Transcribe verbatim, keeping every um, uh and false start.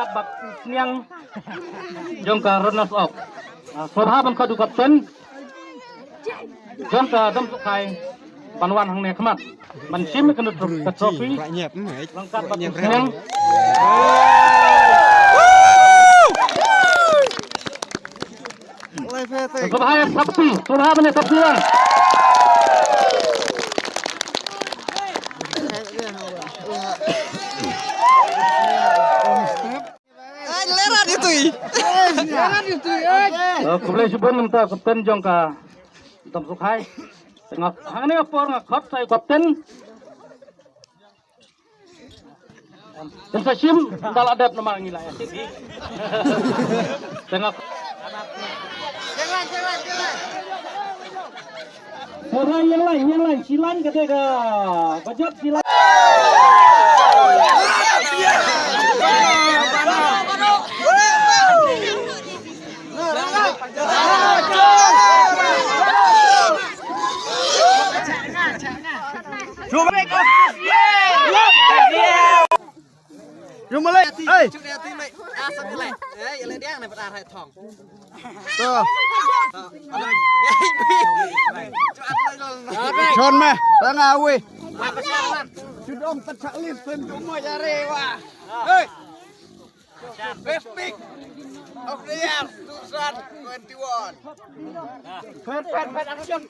Bad sniang jong ka runners up. Ah, sngewbha ban khot u kapten jong ka Dom Sukhai ban wan hangne khmat ban shim ïa kane ka trophy. Ryngkat bad u sniang. Sngewbha ïa sopti, sngewbha ban ïa sopti wan. Ai, lera di tui. Lera di tui, ai. Eh, khublei shibun mynta kapten jong ka Dom Sukhai. Nga hangne por nga khot sa ïa u kapten. Yn sa shim, da la dep namar ngi la ïa shim. Tengok. Ïeng lain, ïeng lain, ïeng lain, shi lain ka dei ka, ka jot shi lain. Hey. To. Chon me, tanga wi. Chudong tat chaklin sen kumo yare wa. Hey. Best pick of the year two thousand twenty-one. Pet, pet, pet, action.